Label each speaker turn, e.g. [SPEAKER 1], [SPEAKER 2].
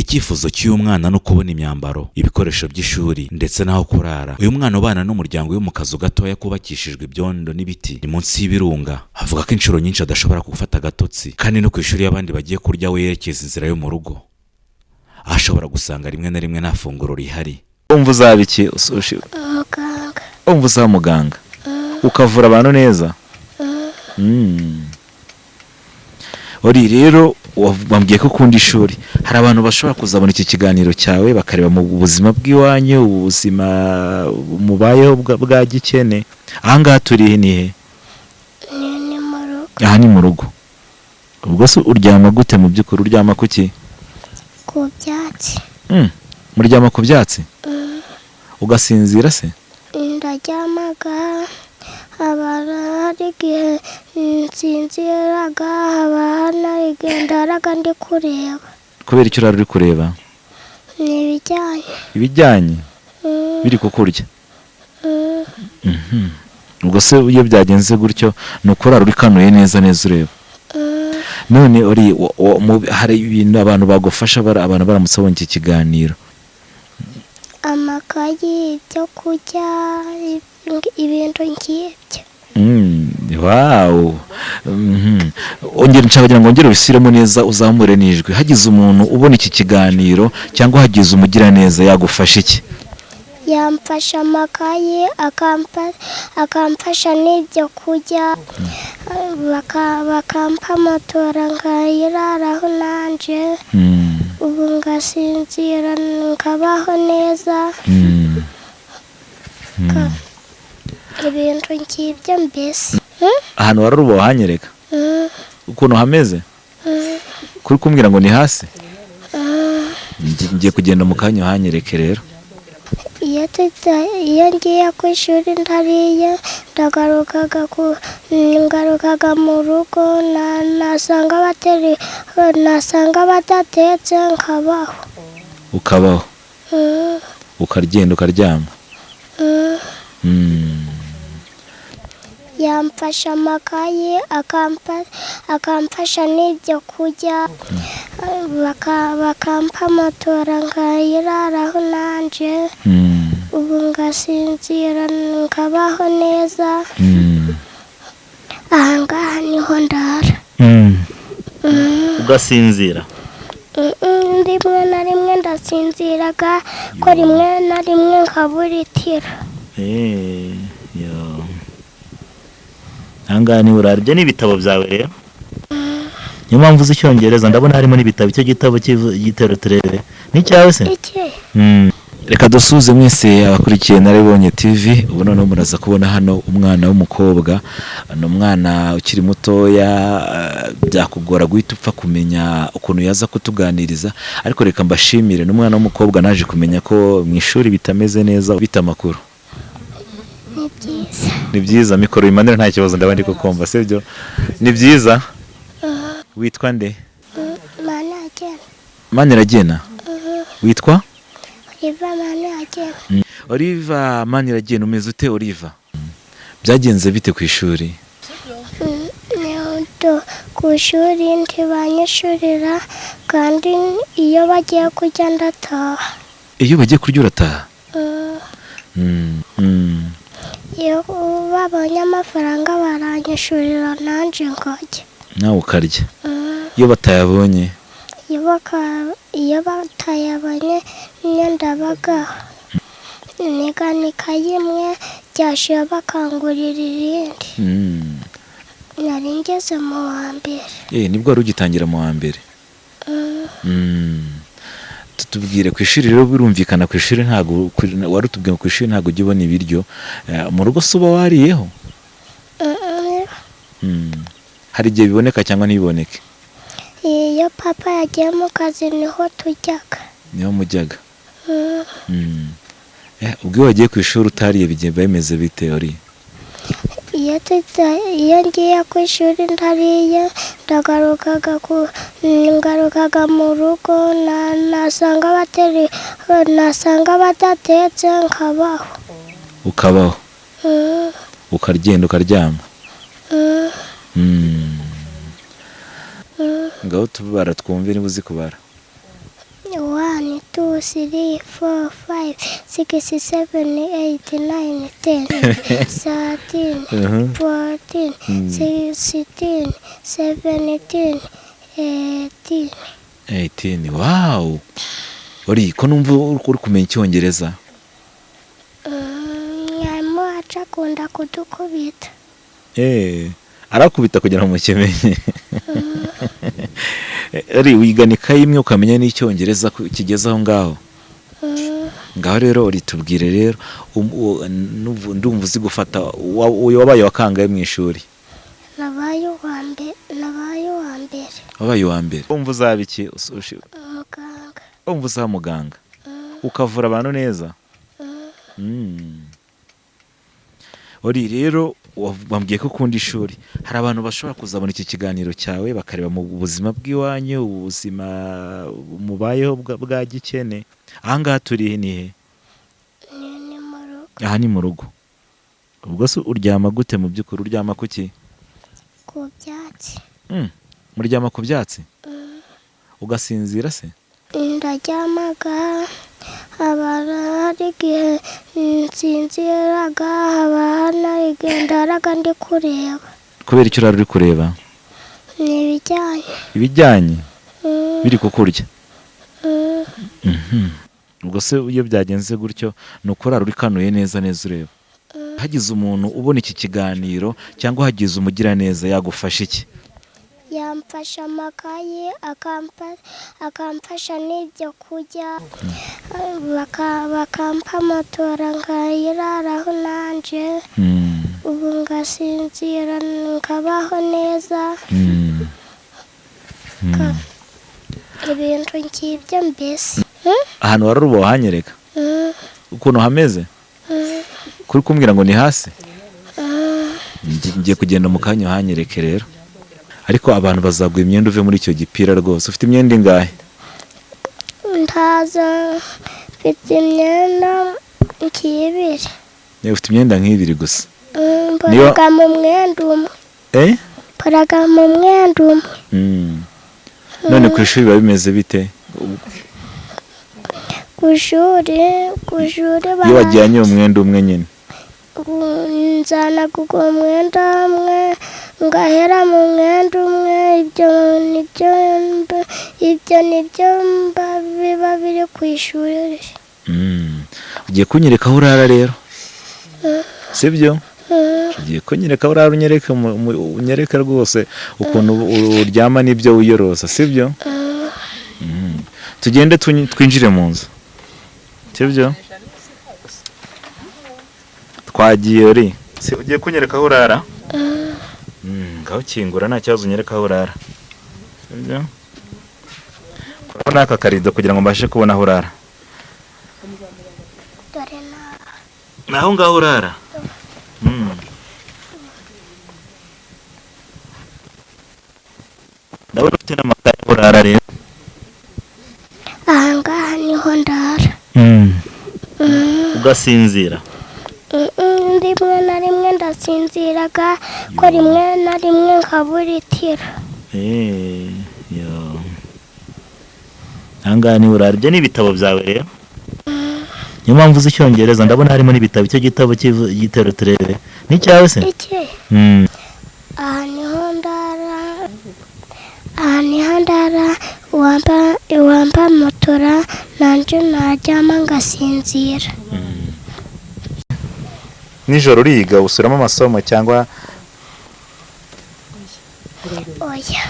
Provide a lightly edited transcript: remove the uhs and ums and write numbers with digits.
[SPEAKER 1] Icyifuzo cy'uyu mwana ni ukubona imyambaro, ibikoresho by'ishuri ndetse n'aho kurara. Uyu mwana ubana n'umuryango we mu kazu gatoya kubakishijwe ibyondo n'ibiti, ni munsi y'ibirunga, avuga ko inshuro nyinshi adashobora gufata agatotsi, kandi no ku ishuri y'abandi bagiye kurya we yerekeza inzira yo mu rugo, aho ashobora gusanga rimwe na rimwe nta funguro rihari.
[SPEAKER 2] Umva, uzaba iki?
[SPEAKER 3] Umuganga.
[SPEAKER 2] Umva, uzaba muganga, ukavura abantu neza. Ori rero wambwiye ko ukunda ishuri. Hari abantu bashobora kuzabona iki kiganiro cyawe, bakareba mu buzima bw'iwanyu, ubuzima mubayeho bwa gikene. Ahangaha turi ni he?
[SPEAKER 3] Ni mu rugo.
[SPEAKER 2] Aha ni mu rugo. Ubwo se uryama gute? Mu by'ukuri uryama ku ki?
[SPEAKER 3] Ku byatsi.
[SPEAKER 2] Muryama ku byatsi, ugasinzira se?
[SPEAKER 3] Ndaryamaga, haba hari igihe nsinziraga, haba hari igihe ndaraga ndi kureba.
[SPEAKER 2] Kubera icyo urara uri kureba?
[SPEAKER 3] Ni ibijyanye.
[SPEAKER 2] Ibijyanye biri kukurya?
[SPEAKER 3] Mm.
[SPEAKER 2] Ubwo se iyo byagenze gutyo, ni ukurara uri kanuye neza neza ureba?
[SPEAKER 3] Mm.
[SPEAKER 2] None uri hari ibintu abantu bagufasha, abantu baramutse babonye iki kiganiro?
[SPEAKER 3] Amakayi, ibyo kurya, ibintu nk'ibyo.
[SPEAKER 2] Wow. Ongera, nshaka kugira ngo wongere ubisubiremo neza, uzamure n'ijwi. Hagize umuntu ubona iki kiganiro cyangwa hagize umugiraneza, yagufasha iki?
[SPEAKER 3] Yamfasha amakayi, akamfasha n'ibyo kurya, bakampa matora nkayiraraho nanje, ubu ngasinzira nkabaho neza. Ibintu nk'ibyo mbese.
[SPEAKER 2] Ahantu wari uba wahanyereka?
[SPEAKER 3] Mm.
[SPEAKER 2] Ukuntu hameze?
[SPEAKER 3] Mm.
[SPEAKER 2] Kuri kumbwira ngo ni hasi?
[SPEAKER 3] Mm.
[SPEAKER 2] Ngiye kugenda mu kanya uhanyereke rero.
[SPEAKER 3] Iyo ngiye ku ishuri ntariye, ngarukaga mu rugo, nasanga badatetse nkabaho.
[SPEAKER 2] Ukabaho?
[SPEAKER 3] Mm.
[SPEAKER 2] Ukagenda ukaryama?
[SPEAKER 3] Mm.
[SPEAKER 2] Mm.
[SPEAKER 3] Yamfasha amakayi, akamfasha n'ibyo kurya, bakampa matora nkayiraraho nanje, ubu ngasinzira nkabaho neza. Ahangaha niho ndara.
[SPEAKER 4] Ugasinzira?
[SPEAKER 3] Rimwe na rimwe ndasinziraga, ko rimwe na rimwe nkaburitira.
[SPEAKER 4] Eh, yo. Ahangaha niho urara. Ibyo ni ibitabo byawe rero, niyo mpamvu uzi Icyongereza. Ndabona harimo n'ibitabo. Icyo gitabo cy'igitero turebe, ni icyawe se?
[SPEAKER 3] Iki.
[SPEAKER 2] Reka dusuhuze mwese abakurikiye Narabibonye TV. Ubu noneho muraza kubona hano umwana w'umukobwa. Ni umwana ukiri mutoya, byakugora guhita upfa kumenya ukuntu yaza kutuganiriza, ariko reka mbashimire. Ni umwana w'umukobwa naje kumenya ko mu ishuri bitameze neza. Bita amakuru?
[SPEAKER 3] Ni byiza.
[SPEAKER 2] Ni byiza. Mikoro imanure, nta kibazo, ndaba ndi kukumva. Sibyo? Ni byiza. Witwa nde?
[SPEAKER 3] Mana agena.
[SPEAKER 2] Maniragena? Witwa?
[SPEAKER 3] Oliva Mana agena.
[SPEAKER 2] Oliva Maniragena. Umeze ute, Oliva? Byagenze bite ku ishuri?
[SPEAKER 3] Ku ishuri ntibanyishurira, kandi iyo bagiye kurya ndataha.
[SPEAKER 2] Iyo bagiye kurya urataha?
[SPEAKER 3] Mm.
[SPEAKER 2] Mm.
[SPEAKER 3] Iyo babonye amafaranga baranyishurira nanjye nkajya.
[SPEAKER 2] Nawe ukarya?
[SPEAKER 3] Mm.
[SPEAKER 2] Iyo batayabonye?
[SPEAKER 3] Iyo batayabonye nyine ndabagaho, niga ikayi imwe, ryashira bakangurira irindi. Nari ngeze mu wa mbere.
[SPEAKER 2] Eh, nibwo wari ugitangira mu wa mbere?
[SPEAKER 3] Mm.
[SPEAKER 2] Tutubwire ku ishuri rero. Birumvikana ku ishuri ntabwo wari utubwiye ngo ku ishuri ntabwo ujya ubona ibiryo. Mu rugo se uba wariyeho?
[SPEAKER 3] Mm.
[SPEAKER 2] Hari igihe biboneka cyangwa ntibiboneke?
[SPEAKER 3] Iyo papa yagiye mu kazi niho tujyaga.
[SPEAKER 2] Niho mujyaga?
[SPEAKER 3] Mm.
[SPEAKER 2] Eh, ubwo iyo wagiye ku ishuri utariye bigenda bimeze bite, ori?
[SPEAKER 3] Iyo ngiye ku ishuri ntariye, ngarukaga mu rugo, nasanga badatetse nkabaho.
[SPEAKER 2] Ukabaho?
[SPEAKER 3] Mm.
[SPEAKER 2] Ukagenda ukaryama?
[SPEAKER 3] Mm.
[SPEAKER 2] Ngaho tubara twumve niba uzi kubara.
[SPEAKER 3] 1, 2, 3, 4, 5, 6, 7, 8, 9, 10, 13, 14, 16, 17, 18.
[SPEAKER 2] 18. Wow, uri ko numva uri kumenya icyongereza.
[SPEAKER 3] Mwarimu wacu akunda kudukubita.
[SPEAKER 2] Arakubita kugira ngo mukimenye. Uri wigana ikayi imwe ukamenya n'icyongereza kigeze aho ngaho. Ngaho rero uritubwire rero, ndumva uzi gufata. Uyu wabaye wakangaye mu ishuri?
[SPEAKER 3] Nabaye uwa mbere, nabaye uwa mbere.
[SPEAKER 2] Wabaye uwa mbere. Wumva uzaba iki?
[SPEAKER 3] Umuganga.
[SPEAKER 2] Wumva uzaba muganga, ukavura abantu neza. Uri rero wambwiye ko ukunda ishuri. Hari abantu bashobora kuzabona iki kiganiro cyawe bakareba mu buzima bw'iwanyu, ubuzima mubayeho bwa gikene. Ahangaha turi ni he?
[SPEAKER 3] Ni mu rugo.
[SPEAKER 2] Aha ni mu rugo. Ubwo se uryama gute mu by'ukuri? Uryama kuki?
[SPEAKER 3] Ku byatsi.
[SPEAKER 2] Muryama ku byatsi ugasinzira se?
[SPEAKER 3] Ndaryamaga, haba hari igihe nsinziraga, haba hari igihe ndaraga ndi kureba.
[SPEAKER 2] Kubera icyo urara uri kureba?
[SPEAKER 3] Ni ibijyanye.
[SPEAKER 2] Ibijyanye biri kukurya?
[SPEAKER 3] Mm.
[SPEAKER 2] Ubwo se iyo byagenze gutyo, ni ukurara uri kanuye neza neza ureba. Hagize umuntu ubona iki kiganiro cyangwa hagize umugiraneza, yagufasha iki?
[SPEAKER 3] Yamfasha amakayi, akamfasha n'ibyo kurya, bakampa matora nkayiraraho nanje, ubu ngasinzira nkabaho neza. Ibintu nk'ibyo mbese.
[SPEAKER 2] Ahantu wari uba wahanyereka?
[SPEAKER 3] Mm.
[SPEAKER 2] Ukuntu hameze?
[SPEAKER 3] Mm.
[SPEAKER 2] Kuri kumbwira ngo ni hasi?
[SPEAKER 3] Mm.
[SPEAKER 2] Ngiye kugenda mu kanya uhanyereke rero, ariko abantu bazaguha imyenda uve muri icyo gipira rwose. Ufite imyenda ingahe?
[SPEAKER 3] Ndaza mfite imyenda nk'ibiri.
[SPEAKER 2] Ufite imyenda nk'ibiri gusa?
[SPEAKER 3] Mporaga mu mwenda umwe.
[SPEAKER 2] Eh?
[SPEAKER 3] Mporaga mu mwenda umwe.
[SPEAKER 2] None ku ishuri biba bimeze bite?
[SPEAKER 3] Ku ishuri
[SPEAKER 2] Iyo wajyanye uwo mwenda umwe nyine?
[SPEAKER 3] Nzanaga uwo mwenda umwe, ngahera mu mwenda umwe. Ibyo nibyo biba biri ku ishuri.
[SPEAKER 2] Ugiye kunyereka aho urara rero, sibyo?
[SPEAKER 3] Mm.
[SPEAKER 2] Ugiye kunyereka aho urara, unyereke unyereke rwose ukuntu uryama n'ibyo wiyorosa, sibyo?
[SPEAKER 3] Mm.
[SPEAKER 2] Tugende twinjire mu nzu, sibyo? Twagiye. Uri si ugiye kunyereka aho urara? Ngaho kingura, nta kibazo, unyereka aho urara, sibyo? Urabona aka karido kugira ngo mbashe kubona aho urara.
[SPEAKER 3] Dore na
[SPEAKER 2] Ni aho ngaho urara. Ndabona ufite n'amakaye aho urara rero.
[SPEAKER 3] Aha ngaha niho ndara.
[SPEAKER 4] Ugasinzira?
[SPEAKER 3] Rimwe na rimwe ndasinziraga, ko rimwe na rimwe nkabura itiro.
[SPEAKER 4] Yo. Aha ngaha niho urara. Ibyo ni ibitabo byawe rero. Niyo mpamvu uzi icyongereza. Ndabona harimo n'ibitabo. Icyo gitabo cy'igitero turebe, ni icyawe se?
[SPEAKER 3] Iki? Aha niho ndara, aha niho ndara. Uwampa motora nanjye naryama ngasinzira.
[SPEAKER 2] Nijoro uriga, usubiramo amasomo cyangwa?
[SPEAKER 3] Oya.